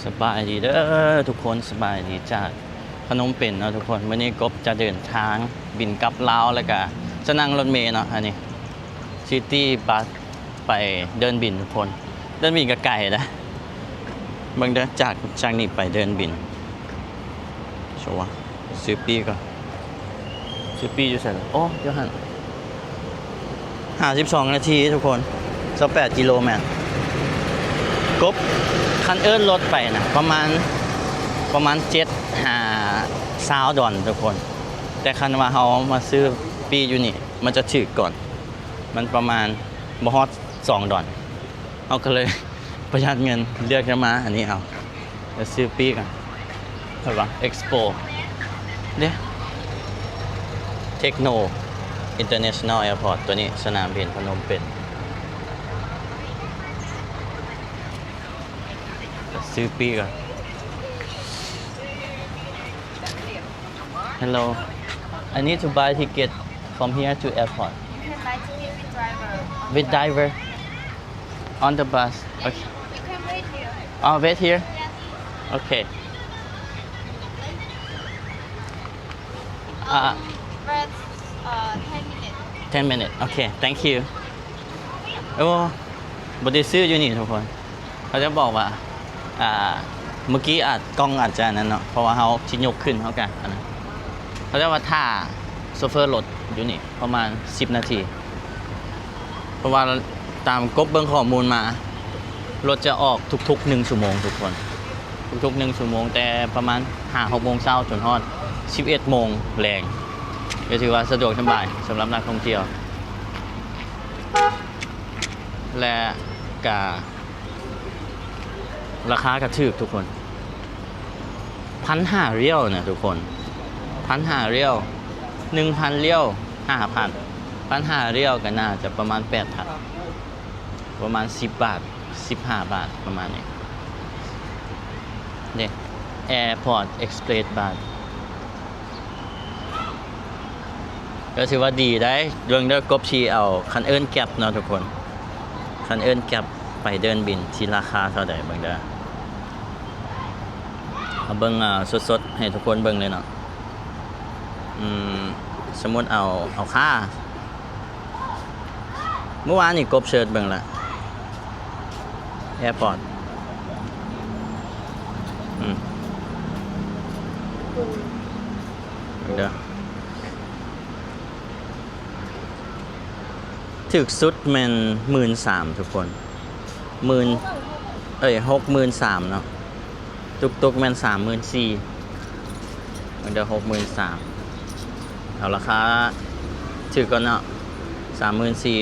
ສະບາຍດີເດີທຸກຄົນ, ສະບາຍດີຈາກພະນົມເປັນເນາະທຸກຄົນ. ມື້ນີ້ກົບຈະເດີນທາງບິນກັບລາວ ແລ້ວກະຈະນັ່ງລົດເມເນາະ. ອັນນີ້ຊິຕີບັສໄປເດີ່ນບິນທຸກຄົນ. ເດີ່ນບິນກະໄກນະ, ເບິ່ງເດີ ຈາກ ຈາກນີ້ໄປເດີ່ນບິນ. ໂຊວະ ຊື້ປີ້ກ່ອນ. ຊື້ປີ້ຢູ່ໃສລະ? ໂອ້ ຢູ່ຫັ້ນ. ຫ້າສິບສອງນາທີທຸກຄົນ, ຊາວແປດກິໂລແມັດ. ກົບ ຄັນເອີ້ນລົດໄປນະ ປະມານ ປະມານເຈັດຫາຊາວດອນທຸກຄົນ, ແຕ່ຄັນວ່າເຮົາມາຊື້ປີ້ຢູ່ນີ້ ມັນຈະຖືກກ່ອນ, ມັນປະມານບໍ່ຮອດສອງດອນ. ເຮົາກໍເລີຍປະຢັດເງິນ ເລືອກຈະມາອັນນີ້ເອົາ. ແລ້ວຊື້ປີ້ກັນ ເຫັນບໍ່ Expo ເດ້ Techno International Airport ຕົວນີ້ ສະໜາມບິນພະນົມເປັນ. ຊື້ປີ້ກ່ອນ. Hello, I need to buy ticket from here to airport. You can buy ticket with driver. With driver? On the bus. Okay. You can wait here. Oh, wait here? Yes. Okay. Uh, uh, wait, uh, ten minutes. Ten minutes. Okay, thank you. ໂອ້ ບໍ່ໄດ້ຊື້ຢູ່ນີ້ທຸກຄົນ. ເຂົາຈະບອກວ່າ ອ່າ ເມື່ອກີ້ອາດ ກ້ອງອາດຈະອັນນັ້ນເນາະ ເພາະວ່າເຮົາຊິຍົກຂຶ້ນ ເຮົາກະອັນນັ້ນ. ເຂົາເຈົ້າວ່າຖ້າໂຊເຟີລົດຢູ່ນີ້ປະມານສິບນາທີ ເພາະວ່າຕາມກົບເບິ່ງຂໍ້ມູນມາ ລົດຈະອອກທຸກໆໜຶ່ງຊົ່ວໂມງທຸກຄົນ, ທຸກໆໜຶ່ງຊົ່ວໂມງ ແຕ່ປະມານຫ້າຫົກໂມງເຊົ້າຈົນຮອດສິບເອັດໂມງແລງ. ກໍຖືວ່າສະດວກສະບາຍສຳລັບນັກທ່ອງທ່ຽວ ແລະ ກະ ລາຄາກໍຖືກທຸກຄົນ, ພັນຫ້າຣຽວນະທຸກຄົນ, ພັນຫ້າຣຽວ, ໜຶ່ງພັນຣຽວ ຫ້າພັນ, ພັນຫ້າຣຽວກໍໜ້າຈະປະມານແປດພັນ, ປະມານສິບບາດ ສິບຫ້າບາດ ປະມານນີ້ເດ້. Airport Express ບາດ ກໍຖືວ່າດີໄດ໋. ເບິ່ງເດີ ກົບຊິເອົາ ຄັນເອີ້ນແກັບເນາະທຸກຄົນ, ຄັນເອີ້ນແກັບໄປເດີ່ນບິນຊິລາຄາເທົ່າໃດ ເບິ່ງເດີ. ເອົາເບິ່ງ ອ່າ ສົດໆໃຫ້ທຸກຄົນເບິ່ງເລີຍເນາະ. ອືມ ສົມມຸດເອົາ ເອົາຄ່າ ມື້ວານນີ້ກົບເສີດເບິ່ງລະ Airport. ອືມ ເບິ່ງເດີ ຖືກສຸດແມ່ນໝື່ນສາມທຸກຄົນ, ໝື່ນ ເອີຍ ຫົກໝື່ນສາມເນາະ. ຕຸກຕຸກແມ່ນສາມໝື່ນສີ່ ມັນໄດ້ຫົກໝື່ນສາມ. ເອົາລາຄາຖືກກ່ອນເນາະ ສາມໝື່ນສີ່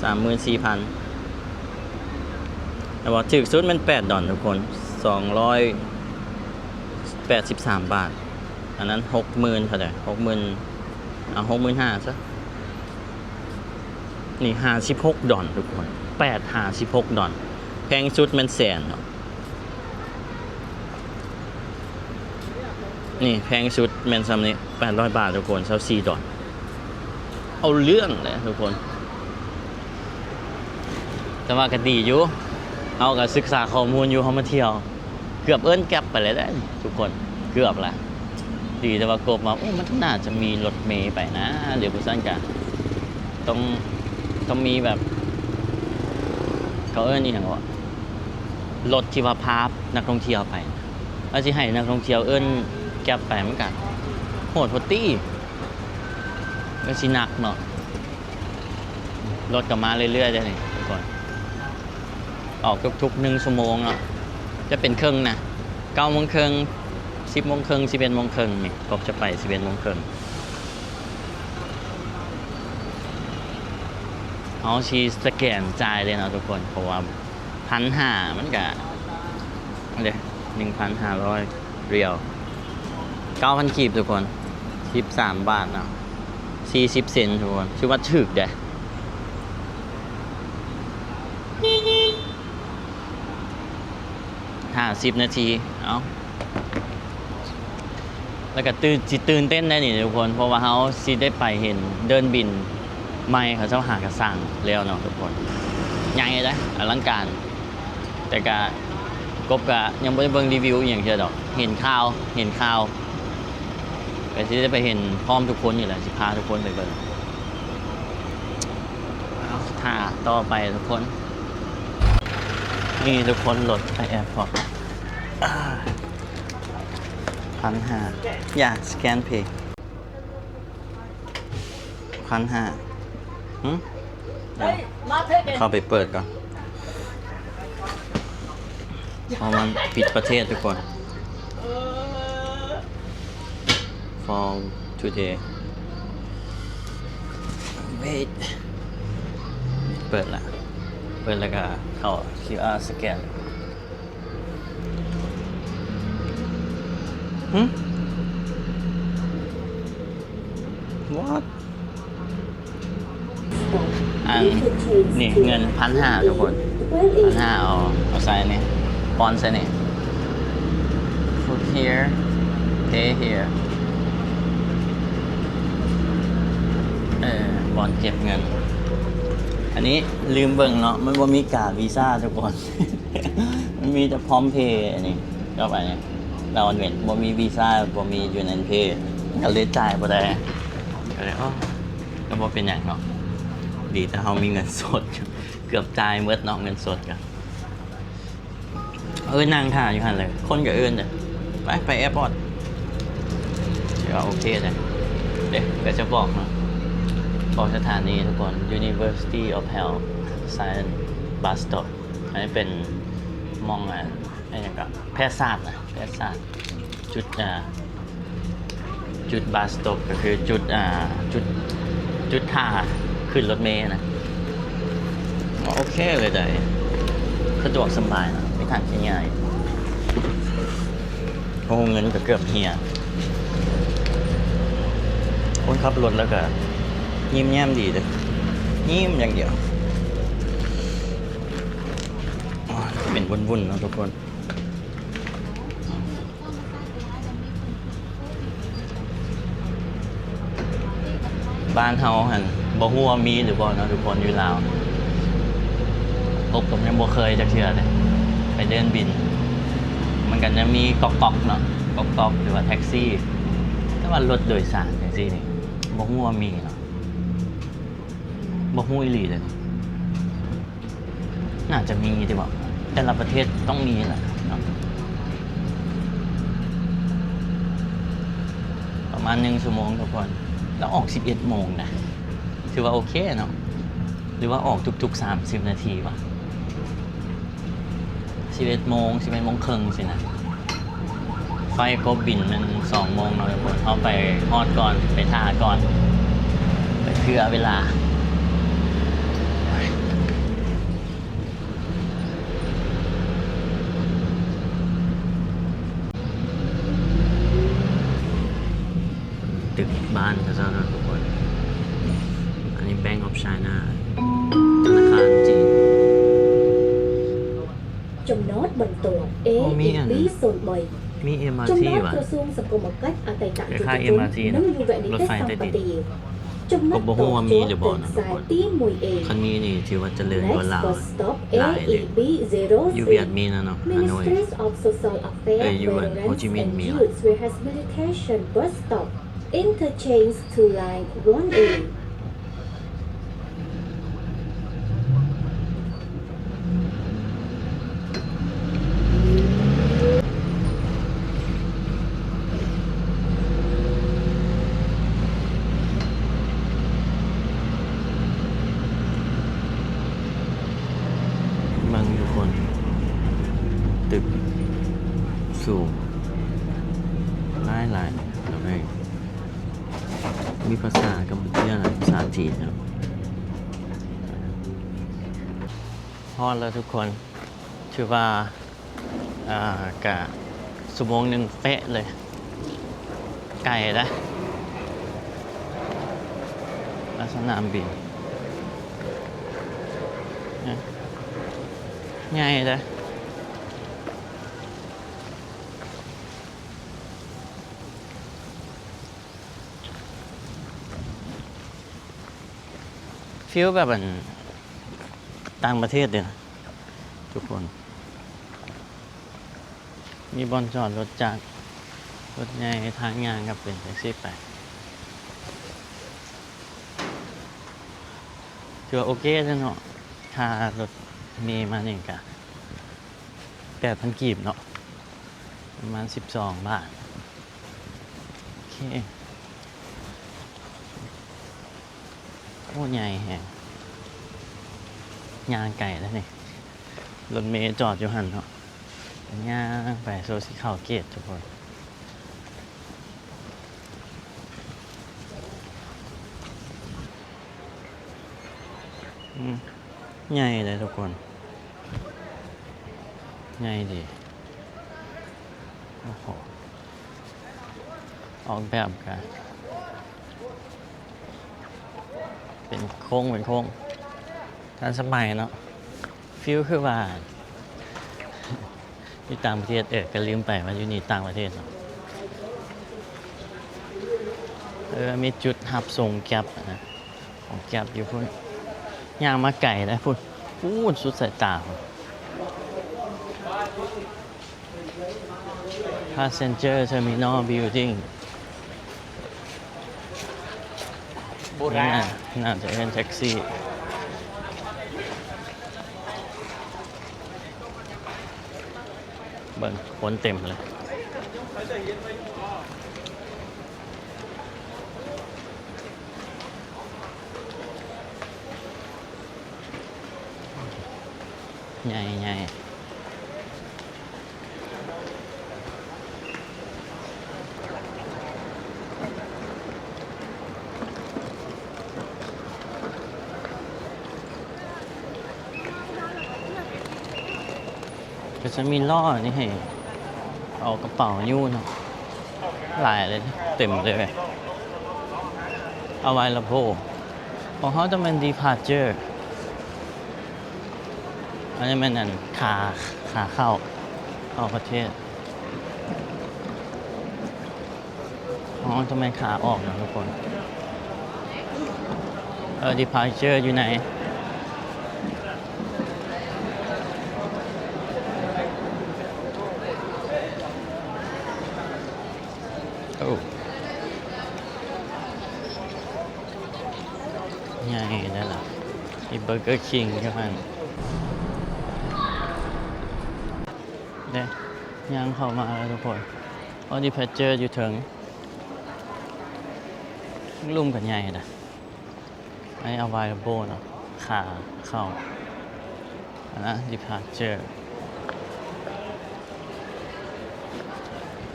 ສາມໝື່ນສີ່ພັນ. ແຕ່ວ່າຖືກສຸດແມ່ນແປດດອນທຸກຄົນ ສອງຮ້ອຍແປດສິບສາມບາດ. ອັນນັ້ນຫົກໝື່ນເທົ່າໃດ ຫົກໝື່ນ ເອົາຫົກໝື່ນຫ້າຊະ. ນີ້ຫ້າສິບຫົກດອນທຸກຄົນ ແປດຫາສິບຫົກດອນ. ແພງສຸດແມ່ນແສນເນາະ. ນີ້ແພງສຸດແມ່ນຊ່ຳນີ້ ແປດຮ້ອຍບາດທຸກຄົນ ຊາວສີ່ດອນ. ເອົາເລື່ອງແຫຼະທຸກຄົນ. ແຕ່ວ່າກໍດີຢູ່ ເຮົາກໍສຶກສາຂໍ້ມູນຢູ່ ເຮົາມາທ່ຽວ ເກືອບເອີ້ນແກັບໄປແລ້ວເດ້ທຸກຄົນ ເກືອບລະ. ດີແຕ່ວ່າກົບວ່າ ໂອ້ ມັນໜ້າຈະມີລົດເມໄປນະ ຫຼືບໍ່ຊັ້ນກະຕ້ອງ ຕ້ອງມີແບບ ເຂົາເອີ້ນອີ່ຫຍັງວະ ລົດທີ່ວ່າພານັກທ່ອງທ່ຽວໄປ. ວ່າຊິໃຫ້ນັກທ່ອງທ່ຽວເອີ້ນແກັບໄປ ມັນກະໂຫດໂພດຕິ ກໍຊິໜັກເນາະ. ລົດກໍມາເລື້ອຍໆເດ້ນີ້ທຸກຄົນ ອອກທຸກໆໜຶ່ງຊົ່ວໂມງເນາະ. ຈະເປັນເຄິ່ງນະ ເກົ້າໂມງເຄິ່ງ ສິບໂມງເຄິ່ງ ສິບເອັດໂມງເຄິ່ງນີ້ ກົບຈະໄປສິບເອັດໂມງເຄິ່ງ. ເຮົາຊິສະແກນຈ່າຍເລີຍເນາະທຸກຄົນ ເພາະວ່າພັນຫ້າມັນກະ ເດ້ ໜຶ່ງພັນຫ້າຮ້ອຍ ຣຽວ ເກົ້າພັນກີບທຸກຄົນ ສິບສາມບາດເນາະ ສີ່ສິບເຊັນທຸກຄົນ ຖືວ່າຖືກເດ້. ຫ້າສິບນາທີ ເອົ້າ ແລ້ວກໍຕື່ນ ຊິຕື່ນເຕັ້ນໄດ໋ນີ້ທຸກຄົນ ເພາະວ່າເຮົາຊິໄດ້ໄປເຫັນເດີ່ນບິນໃໝ່ ເຂົາເຈົ້າຫາກະສ້າງແລ້ວເນາະທຸກຄົນ. ໃຫຍ່ເດ້ ອະລັງການ ແຕ່ກະ ກົບກະຍັງບໍ່ໄດ້ເບິ່ງຣີວິວອີ່ຫຍັງເທື່ອດອກ ເຫັນຂ່າວ ເຫັນຂ່າວ ກະຊິໄດ້ໄປເຫັນພ້ອມທຸກຄົນນີ້ແຫຼະ ຊິພາທຸກຄົນໄປເບິ່ງ ຖ້າຕໍ່ໄປທຸກຄົນ ນີ້ທຸກຄົນ ລົດໄປແອພອດ ອາ ພັນຫ້າ ຢ່າ ສະແກນເພ ພັນຫ້າ ຫຶ ເຂົ້າໄປເປີດກ່ອນ ເພາະມັນປິດປະເທດທຸກຄົນ from today wait ເປີດລະ ເປີດລະກະເຂົ້າ ຄິວອາ ສະແກນ. ຫຶ what ອັນນີ້ເງິນພັນຫ້າທຸກຄົນ ພັນຫ້າ ເອົາ ເອົາໃສ່ນີ້ ປ້ອນໃສ່ນີ້ put here pay here ເອີ ບ່ອນເກັບເງິນ ອັນນີ້ລືມເບິ່ງເນາະ ມັນບໍ່ມີການວີຊາທຸກຄົນ. ມັນມີແຕ່ PromptPay ອັນນີ້ ເຂົ້າໄປນີ້ ລາວເວັນ ບໍ່ມີວີຊາ ບໍ່ມີ UnionPay ກໍເລີຍຈ່າຍບໍ່ໄດ້ ກໍເລີຍ ໂອ້ ກໍບໍ່ເປັນຫຍັງເນາະ ດີແຕ່ເຮົາມີເງິນສົດ ເກືອບຈ່າຍໝົດເນາະ ເງິນສົດກໍ ເອີ ນັ່ງຖ້າຢູ່ຫັ້ນແຫຼະ ຄົນກໍເອີ້ນເດ້ ໄປ ໄປແອພອດ ຖືວ່າໂອເຄເດ້ ເດ້ ກໍຈະບອກເນາະ ບອກສະຖານີທຸກຄົນ University of Health Science Bus Stop ອັນນີ້ເປັນໝ່ອງ ອັນ ອັນຫຍັງກໍ ແພດສາດນະ ແພດສາດ ຈຸດ ອ່າ ຈຸດ bus stop ກໍຄືຈຸດ ອ່າ ຈຸດ ຈຸດຖ້າຂຶ້ນລົດເມນະ ໂອເຄເລີຍໄດ໋ ສະດວກສະບາຍເນາະ ໄປທາງທີ່ງ່າຍ ໂອ້ ເງິນກໍເກືອບເຫຍ ຄົນຂັບລົດແລ້ວກໍຍິ້ມແຍ້ມດີເດ້ ຍິ້ມຢ່າງດຽວ. ໂອ້ຍ ເປັນວຸ້ນໆເນາະທຸກຄົນ ບ້ານເຮົາຫັ້ນ ບໍ່ຮູ້ວ່າມີຫຼືບໍ່ເນາະທຸກຄົນ ຢູ່ລາວ ກົບກໍຍັງບໍ່ເຄີຍຈັກເທື່ອເດ້ ໄປເດີນບິນ ມັນກໍຈະມີກອກໆເນາະ ກອກໆ ຫຼືວ່າແທັກຊີ ແຕ່ວ່າລົດໂດຍສານຈັ່ງຊີ້ນີ້ ບໍ່ຮູ້ວ່າມີເນາະ ບໍ່ຮູ້ອີ່ຫຼີເດ້. ໜ້າຈະມີຕິເບາະ ແຕ່ລະປະເທດຕ້ອງມີແຫຼະເນາະ ປະມານໜຶ່ງຊົ່ວໂມງທຸກຄົນ ແລ້ວອອກສິບເອັດໂມງນະ ຖືວ່າໂອເຄເນາະ ຫຼືວ່າອອກທຸກໆສາມສິບນາທີວະ ສິບເອັດໂມງ ສິບເອັດໂມງເຄິ່ງຊີ້ນະ. ໄຟກົບບິນມັນສອງໂມງເນາະທຸກຄົນ ເຮົາໄປຮອດກ່ອນ ໄປຖ້າກ່ອນ ໄປເຜື່ອເວລາ ຕຶກບ້ານເຂົາເຈົ້າເນາະທຸກຄົນ ອັນນີ້ Bank of China ທະນາຄານຈີນ. ໂອ້ ມີອັນ ມີເອັມອາທີຫວາ ກະຄ້າຍໆເອັມອາທີເນາະ ລົດໄຟໃຕ້ດິນ ກໍບໍ່ຮູ້ວ່າມີຫຼືບໍ່ເນາະທຸກຄົນ ຄັນມີນີ້ຖືວ່າຈະເລີນກວ່າລາວຫຼາຍເລີຍ ຢູ່ຫວຽດມີນະເນາະ ຮາໂນ້ຍ ເອີ ຢູ່ອັນໂຮຈິມິນມີລະ. Interchange to Line one A. ເບິ່ງທຸກຄົນ ຕຶກສູງຫຼາຍໆ ເຫັນໄໝ? ມີພາສາກຳປູເຈຍ ແລະ ພາສາຈີນເນາະ. ຮອດແລ້ວທຸກຄົນ ຖືວ່າ ອ່າ ກະຊົ່ວໂມງໜຶ່ງເປະເລີຍ ໄກເດ້ ມາສະໜາມບິນ ໃຫຍ່ເດ້. ຟີລແບບອັນຕ່າງປະເທດເດ້ນະທຸກຄົນ ມີບ່ອນຈອດລົດຈັກ ລົດໃຫຍ່ ທາງຍ່າງກໍເປັນຈັ່ງຊີ້ໄປ. ຖືວ່າໂອເຄເດ້ເນາະ ຄ່າລົດເມມານີ້ກະແປດພັນກີບເນາະ ປະມານສິບສອງບາດ. ໂອເຄ ໂອ້ ໃຫຍ່ແຮງ ຍ່າງໄກແລ້ວນີ້ ລົດເມຈອດຢູ່ຫັ້ນເນາະ ຍ່າງໄປ ໂຊຊິເຂົ້າເກດທຸກຄົນ. ອືມ ໃຫຍ່ເດ້ທຸກຄົນ ໃຫຍ່ດີ. ໂອ້ໂຫ ອອກແບບກະເປັນໂຄ້ງ ເປັນໂຄ້ງ ທັນສະໄໝເນາະ ຟີລຄືວ່າ ຢູ່ຕ່າງປະເທດ ເອີ ກໍລືມໄປວ່າຢູ່ນີ້ຕ່າງປະເທດເນາະ. ເອີ ມີຈຸດຮັບສົ່ງແກັບນະ ຂອງແກັບຢູ່ພຸ້ນ ຍ່າງມາໄກໄດ໋ພຸ້ນ ພຸ້ນສຸດສາຍຕາພຸ້ນ. Passenger Terminal Building ໂບຣານ ໜ້າ ໜ້າຈະເປັນແທັກຊີ. ເບິ່ງ ຄົນເຕັມເລີຍ ໃຫຍ່ໆ. ກໍຈະມີລໍ້ນີ້ໃຫ້ເອົາກະເປົາຍູ້ເນາະ ຫຼາຍເລີຍ ເຕັມເລີຍ. Arrival ຂອງເຮົາຈະແມ່ນ Departure ອັນນີ້ແມ່ນອັນ ຂາ ຂາເຂົ້າ ເຂົ້າປະເທດ. ອໍ ຕ້ອງແມ່ນຂາອອກນະທຸກຄົນ. ເອີ Departure ຢູ່ໃນ ໂອ້ ໃຫຍ່ໄດ໋ລະ ມີ Burger King ຢູ່ຫັ້ນເດ້. ຍ່າງເຂົ້າມາແລ້ວທຸກຄົນ ອໍ Departure ຢູ່ເທິງ ລຸ່ມກໍໃຫຍ່ນະ. ອັນນີ້ Arrival ເນາະ ຂາເຂົ້າ ອັນນັ້ນ Departure.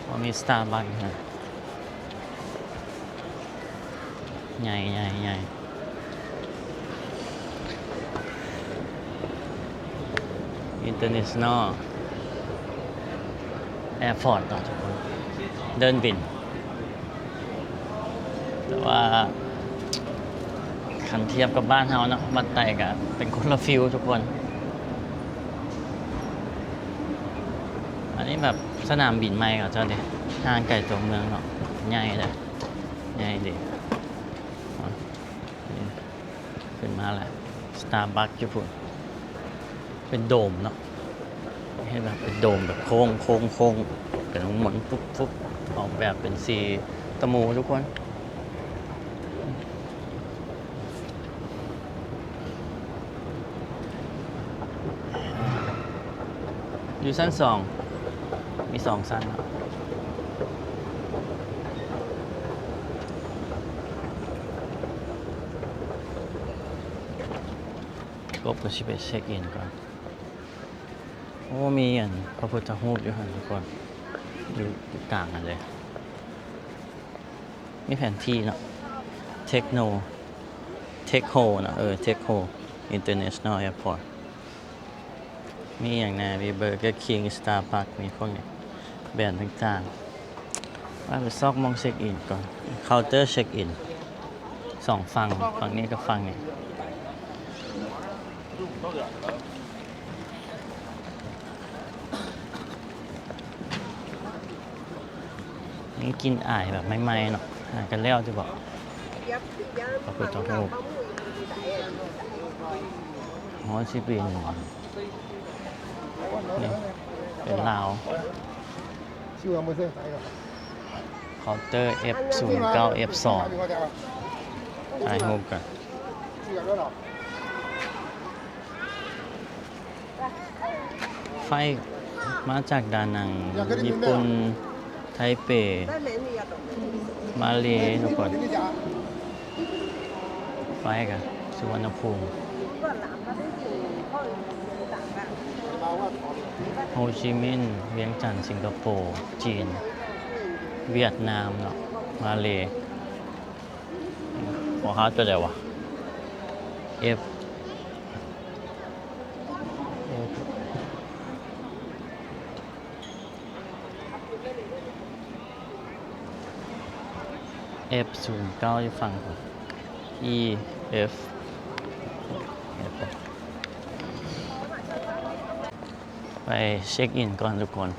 ອໍ ມີ Starbucks ນະ ໃຫຍ່ ໃຫຍ່ ໃຫຍ່. International Airport ເນາະທຸກຄົນ ເດີ່ນບິນ. ແຕ່ວ່າຄັນທຽບກັບບ້ານເຮົາເນາະ ບັດໄຕກະເປັນຄົນລະຟີລທຸກຄົນ. ອັນນີ້ແບບສະໜາມບິນໃໝ່ເຂົາເຈົ້າເດ້ ຫ່າງໄກຕົວເມືອງເນາະ ໃຫຍ່ເດ້ ໃຫຍ່ເດ້. ຂຶ້ນມາແລ້ວ Starbucks ຢູ່ພຸ້ນ ເປັນໂດມເນາະ ເຮັດແບບເປັນໂດມແບບໂຄ້ງໆໆ ເປັນໝຸນໆ ປຸບໆ ອອກແບບເປັນສີຕະໝູທຸກຄົນ. ຢູ່ຊັ້ນສອງ ມີສອງຊັ້ນເນາະ. ກົບກໍຊິໄປເຊັກອິນກ່ອນ. ໂອ້ ມີອັນພະພຸດທະຮູບຢູ່ຫັ້ນທຸກຄົນ ຢູ່ ຢູ່ກາງຫັ້ນເລີຍ. ມີແຜນທີ່ເນາະ Techno Techho ເນາະ ເອີ Techho International Airport. ມີຫຍັງແດ່? ມີ Burger King Starbucks ມີພວກນີ້ ແບຣນຕ່າງໆ. ວ່າໄປຊອກໝ່ອງເຊັກອິນກ່ອນ ເຄົາເຕີເຊັກອິນ ສອງຝັ່ງ ຝັ່ງນີ້ກັບຝັ່ງນີ້. ມີກິ່ນອາຍແບບໃໝ່ໆເນາະ ຫາກັນແລ້ວຕິເບາະ. ພະພຸດທະຮູບ ໂອ້ ຊິເປັນ ນີ້ເປັນລາວ ເຄົາເຕີ ເອັຟສູນເກົ້າ ເອັຟສອງ ຖ່າຍຮູບກັນ. ໄຟມາຈາກດານັງ, ຍີ່ປຸ່ນ, ໄທເປ, ມາເລ ທຸກຄົນ. ໄຟກະສຸວັນນະພູມ, ໂຮຈິມິນ, ວຽງຈັນ, ສິງກະໂປ, ຈີນ, ຫວຽດນາມເນາະ, ມາເລ. ຂອງເຮົາຕົວໃດວະ? ເອັຟ ເອັຟສູນເກົ້າ ຢູ່ຝັ່ງພຸ້ນ. ອີ ເອັຟ ໄປເຊັກອິນກ່ອນທຸກຄົນ.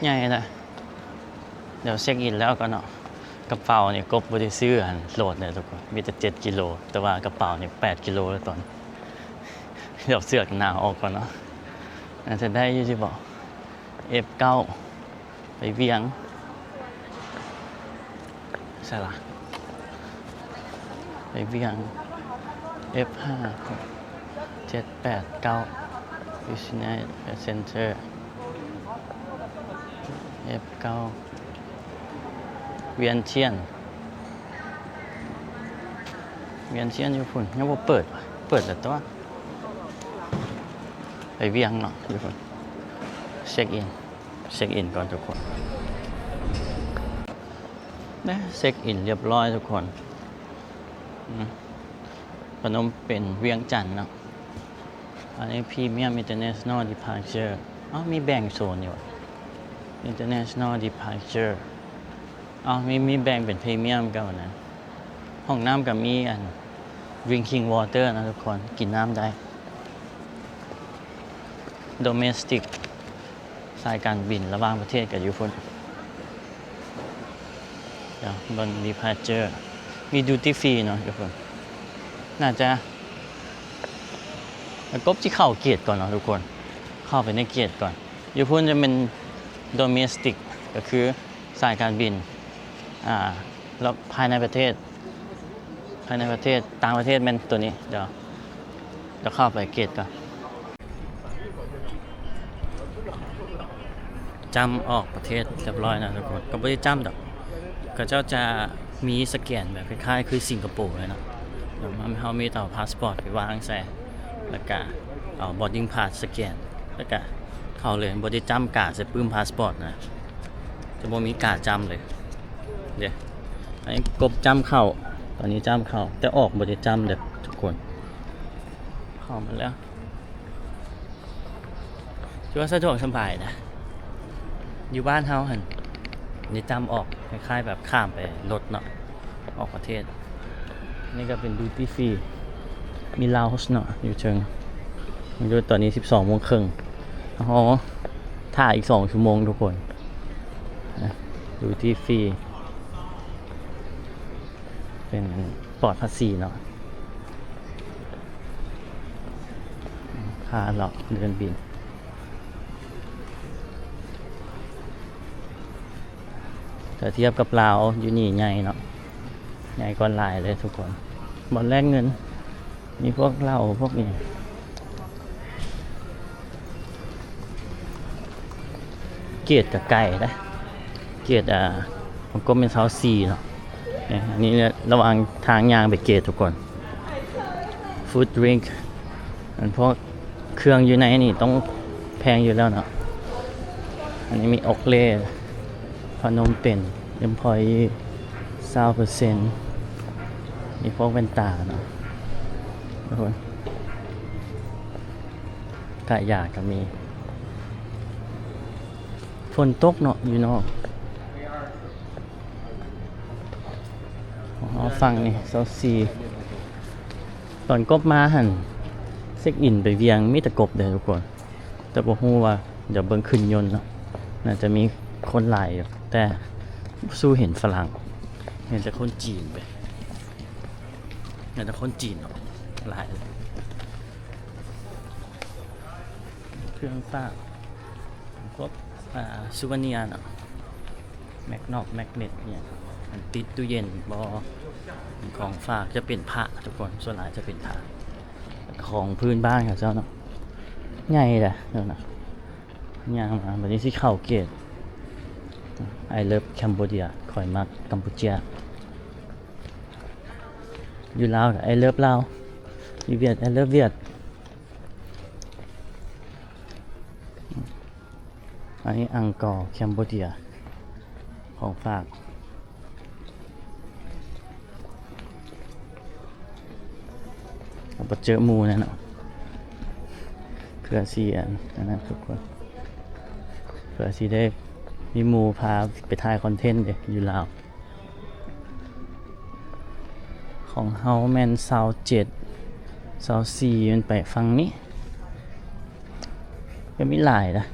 ໃຫຍ່ນະ. ດຽວເຊັກອິນແລ້ວກ່ອນເນາະ. ກະເປົານີ້ກົບບໍ່ໄດ້ຊື້ອັນໂຫຼດເດ້ທຸກຄົນ, ມີແຕ່ເຈັດກິໂລ, ແຕ່ວ່າກະເປົານີ້ແປດກິໂລແລ້ວຕອນນີ້. ດຽວເສື້ອກັນໜາວອອກກ່ອນເນາະ. ໜ້າຈະໄດ້ຢູ່ຕິບໍ? ເອັຟເກົ້າ ໄປວຽງ ໃສລະ? ໄປວຽງ ເອັຟຫ້າ ຫົກ ເຈັດ ແປດ ເກົ້າ ບິສເນສ ພາສເຊັນເຈີ້ ເອັຟເກົ້າ ວຽນທຽນ. ວຽນທຽນຢູ່ພຸ້ນ ຍັງບໍ່ເປີດວະ? ເປີດແລ້ວຕົວະ. ໄປວຽງເນາະ ຢູ່ພຸ້ນ. ເຊັກອິນ ເຊັກອິນກ່ອນທຸກຄົນ. ນະ ເຊັກອິນຮຽບຮ້ອຍທຸກຄົນ. ອືມ ພະນົມເປັນ ວຽງຈັນເນາະ. ອັນນີ້ Premium International Departure. ເອົ້າ ມີແບ່ງໂຊນຢູ່ຫວາ? International Departure. ເອົ້າ ມີ ມີແບ່ງເປັນ Premium ກັບອັນນັ້ນ. ຫ້ອງນ້ຳກໍມີອັນ Drinking Water ນະທຸກຄົນ, ກິນນ້ຳໄດ້. Domestic ສາຍການບິນລະຫວ່າງປະເທດກໍຢູ່ພຸ້ນ. ດຽວເບິ່ງ Departure ມີ Duty Free ເນາະທຸກຄົນ. ໜ້າຈະ ກົບຊິເຂົ້າເກດກ່ອນເນາະທຸກຄົນ, ເຂົ້າໄປໃນເກດກ່ອນ. ຢູ່ພຸ້ນຈະແມ່ນ Domestic ກໍຄືສາຍການບິນ ອ່າ ລະພາຍໃນປະເທດ, ພາຍໃນປະເທດ, ຕ່າງປະເທດແມ່ນໂຕນີ້. ດຽວ ດຽວເຂົ້າໄປເກດກ່ອນ. ຈ້ຳອອກປະເທດຮຽບຮ້ອຍນະທຸກຄົນ. ກໍບໍ່ໄດ້ຈ້ຳດອກ, ເຂົາເຈົ້າຈະມີສະແກນແບບຄ້າຍໆຄືສິງກະໂປເລີຍເນາະ. ເຮົາມີແຕ່ເອົາພາສປອດໄປວາງໃສ່ ແລ້ວກະເອົາ boarding pass ສະແກນ ແລ້ວກະເຂົ້າເລີຍ. ບໍ່ໄດ້ຈ້ຳກາໃສ່ປຶ້ມພາສປອດນະ, ຈະບໍ່ມີກາຈ້ຳເລີຍ. ເດ້ ອັນນີ້ກົບຈ້ຳເຂົ້າ, ຕອນນີ້ຈ້ຳເຂົ້າ ແຕ່ອອກບໍ່ໄດ້ຈ້ຳເດີ້ທຸກຄົນ. ເຂົ້າມາແລ້ວ ຖືວ່າສະດວກສະບາຍນະ. ຢູ່ບ້ານເຮົາຫັ້ນໄດ້ຈ້ຳອອກ ຄ້າຍໆແບບຂ້າມໄປລົດເນາະ ອອກປະເທດ. ນີ້ກໍເປັນ Duty Free ມີ Lounge ເນາະ ຢູ່ເທິງ. ມັນຢູ່ ຕອນນີ້ສິບສອງໂມງເຄິ່ງ, ເຮົາຖ້າອີກສອງຊົ່ວໂມງທຸກຄົນ. Duty Free ເປັນປອດພາສີເນາະ. ພາເລາະເດີນບິນ. ຖ້າທຽບກັບລາວ ຢູ່ນີ້ໃຫຍ່ເນາະ, ໃຫຍ່ກວ່າຫຼາຍເລີຍທຸກຄົນ. ບ່ອນແລກເງິນ ມີພວກເຫຼົ້າພວກນີ້. ເກດກໍໄກເດ້, ເກດ ອ່າ ມັນກໍແມ່ນຊາວສີ່ເນາະ. ນີ້ ອັນນີ້ລະຫວ່າງທາງຍ່າງໄປເກດທຸກຄົນ. Food drink ອັນພວກເຄື່ອງຢູ່ໃນນີ້ຕ້ອງແພງຢູ່ແລ້ວເນາະ. ອັນນີ້ມີ Oakley, Phnom Penh, Employee, South Crescent, ມີພວກແວ່ນຕາເນາະ. ໂອ້ຍ ກະຢາກໍມີ. ຝົນຕົກເນາະ ຢູ່ນອກ. ອໍ ຝັ່ງນີ້ຊາວສີ່. ຕອນກົບມາຫັ້ນ ເຊັກອິນໄປວຽງ ມີແຕ່ກົບເດ້ທຸກຄົນ, ແຕ່ບໍ່ຮູ້ວ່າ ດຽວເບິ່ງຂຶ້ນຍົນເນາະ. ໜ້າຈະມີຄົນຫຼາຍຢູ່ ແຕ່ບໍ່ສູ້ເຫັນຝຣັ່ງ, ເຫັນແຕ່ຄົນຈີນໄປ. ເຫັນແຕ່ຄົນຈີນເນາະ ຫຼາຍເລີຍ. ເຄື່ອງຝາກ ພວກ ອ່າ ຊູເວເນຍເນາະ ແມັກນອກແມັກເນັດ ອີ່ຫຍັງ ອັນຕິດຕູ້ເຢັນບໍ່ ຂອງຝາກຈະເປັນພະ ທຸກຄົນ ສ່ວນຫຼາຍຈະເປັນພະ ຂອງພື້ນບ້ານເຂົາເຈົ້າເນາະ ໃຫຍ່ເດ້ເນາະ. ຍ່າງມາ ບັດນີ້ຊິເຂົ້າເກດ I love Cambodia ຂ້ອຍມັກກຳປູເຈຍ ຢູ່ລາວກໍ I love ລາວ ຢູ່ຫວຽດ I love ຫວຽດ. ອັນນີ້ອັງກໍ Cambodia ຂອງຝາກ ເຮົາໄປເຈີໝູ່ແນ່ເນາະ ເພື່ອຊິອັນນັ້ນທຸກຄົນ ເພື່ອຊິໄດ້ມີໝູ່ພາໄປຖ່າຍຄອນເທັນເດ້ ຢູ່ລາວ. ຂອງເຮົາແມ່ນຊາວເຈັດ ຊາວສີ່ ມັນໄປຝັ່ງນີ້ ກໍມີຫຼາຍນະ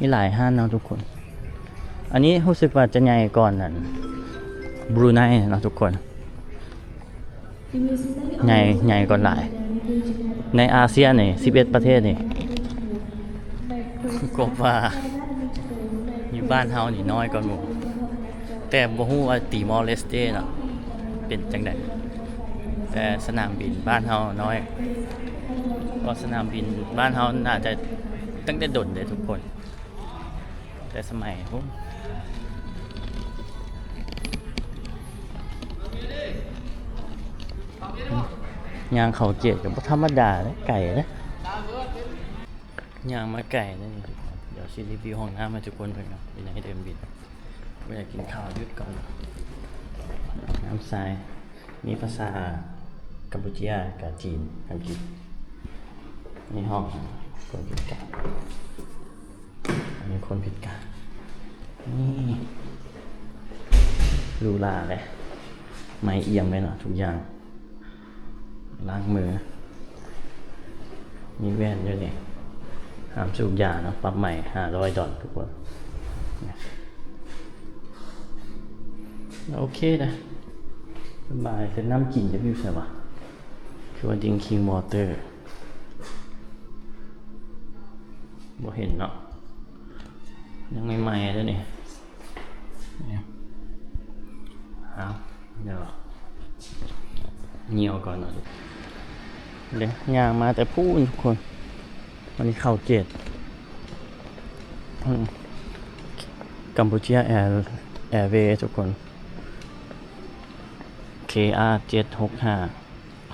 ມີຫຼາຍຮ້ານເນາະທຸກຄົນ. ອັນນີ້ຮູ້ສຶກວ່າຈະໃຫຍ່ກວ່າອັນບຣູໄນເນາະທຸກຄົນ ໃຫຍ່ ໃຫຍ່ກວ່າຫຼາຍ ໃນອາຊຽນນີ້ ສິບເອັດປະເທດນີ້ ກວມວ່າຢູ່ບ້ານເຮົານີ້ນ້ອຍກວ່າໝູ່ ແຕ່ບໍ່ຮູ້ວ່າຕີມໍເລສເຕເນາະ ເປັນຈັ່ງໃດ ແຕ່ສະໜາມບິນບ້ານເຮົານ້ອຍ ເພາະສະໜາມບິນບ້ານເຮົາໜ້າຈະຕັ້ງແຕ່ດົນເດ້ທຸກຄົນ ແຕ່ສະໄໝພຸ້ນ ຍ່າງເຂົ້າເກດກໍບໍ່ທຳມະດາເດ້ ໄກເດ້ ຍ່າງມາໄກເດ້. ດຽວຊິຣີວິວຫ້ອງນ້ຳໃຫ້ທຸກຄົນເບິ່ງເນາະ ຢູ່ໃນເດີ່ນບິນ ບໍ່ຢາກກິນເຂົ້າ ຢຸດກ່ອນ ນ້ຳໃສ ມີພາສາກຳປູເຈຍ ກະຈີນ ອັງກິດ. ນີ້ຫ້ອງຄົນພິການ ອັນນີ້ຄົນພິການ ນີ້ ຫຼູຫຼາເດ້ ໄມ້ອຽມເລີຍເນາະ ທຸກຢ່າງ ລ້າງມື ມີແວ່ນຢູ່ນີ້ ຫ້າມສູບຢາເນາະ ປັບໃໝຫ້າຮ້ອຍດອນທຸກຄົນ. ໂອເຄນະ ສະບາຍ ແຕ່ນ້ຳກິນຈະຢູ່ໃສວະ ຄືວ່າ drinking water ບໍ່ເຫັນເນາະ ຍັງໃໝ່ໆເດ້ນີ້. ເອົາ ດຽວຍ່ຽວກ່ອນເນາະ ເດ້ ຍ່າງມາແຕ່ພຸ້ນທຸກຄົນ ວັນນີ້ເຂົ້າເກດ ອືມ ກຳປູເຈຍແອ ແອເວ ທຸກຄົນ ເຄອາເຈັດຫົກຫ້າ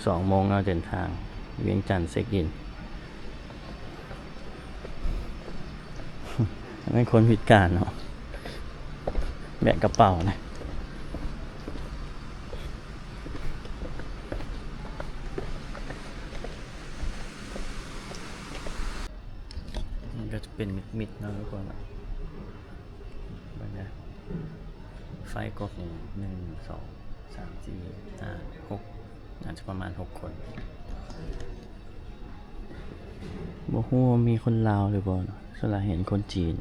ສອງໂມງເນາະ ເດີນທາງ ວຽງຈັນເຊັກອິນ. ອັນນັ້ນຄົນພິການເນາະ ແບກກະເປົານະ ມັນກໍຈະເປັນມິດໆເນາະທຸກຄົນ ເບິ່ງເດີ ໄຟກົບນີ້ ໜຶ່ງ ສອງ ສາມ ສີ່ ຫ້າ ຫົກ ໜ້າຈະປະມານຫົກຄົນ ບໍ່ຮູ້ວ່າມີຄົນລາວຫຼືບໍ່ເນາະ ສ່ວນຫຼາຍເຫັນຄົນຈີນ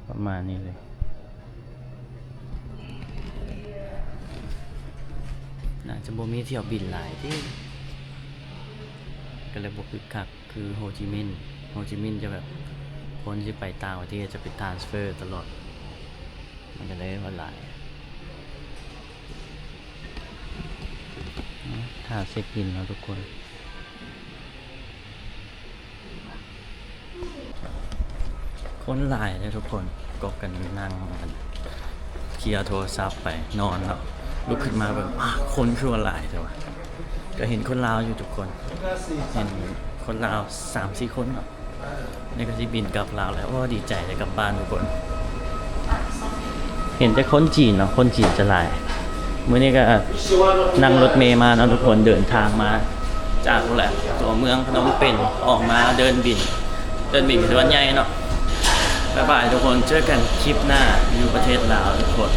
ປະມານນີ້ເລີຍ ໜ້າຈະບໍ່ມີຖ້ຽວບິນຫຼາຍຕິ ກໍເລີຍບໍ່ຄຶກຄັກ ຄືໂຮຈິມິນ ໂຮຈິມິນຈະແບບ ຄົນຊິໄປຕ່າງປະເທດຈະໄປ transfer ຕະຫຼອດ ມັນກໍເລີຍວ່າຫຼາຍ ຖ້າເຊັກອິນເນາະທຸກຄົນ ຄົນຫຼາຍເດ້ທຸກຄົນ ກໍກັນນັ່ງກັນ ເຄຍໂທລະສັບໄປ ນອນແລ້ວ ລຸກຂຶ້ນມາເບິ່ງ ອ້າ ຄົນຄືວ່າຫຼາຍແທ້ວະ ກໍເຫັນຄົນລາວຢູ່ທຸກຄົນ ເຫັນຄົນລາວສາມສີ່ຄົນເນາະ ນີ້ກໍຊິບິນກັບລາວແລ້ວ ໂອ້ ດີໃຈໄດ້ກັບບ້ານທຸກຄົນ ເຫັນແຕ່ຄົນຈີນເນາະ ຄົນຈີນຈະຫຼາຍ ມື້ນີ້ກໍນັ່ງລົດເມມາເນາະທຸກຄົນ ເດີນທາງມາຈາກພຸ້ນແຫຼະ ຕົວເມືອງພະນົມເປັນ ອອກມາເດີ່ນບິນ ເດີ່ນບິນຄືວ່າໃຫຍ່ເນາະ. ບາຍບາຍທຸກຄົນ ເຈີກັນຄລິບໜ້າຢູ່ປະເທດລາວທຸກຄົນ.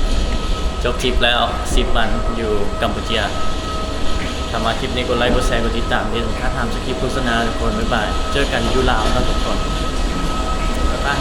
ຈົບທຣິບແລ້ວ ສິບວັນຢູ່ກຳປູເຈຍ. ຖ້າມັກຄລິບນີ້ ກົດໄລ ກົດແຊ ກົດຕິດຕາມ ເປັນຄ່າທຳສະຄຣິບໂຄສະນາທຸກຄົນ. ບາຍບາຍ ເຈີກັນຢູ່ລາວເນາະທຸກຄົນ ບາຍບາຍ.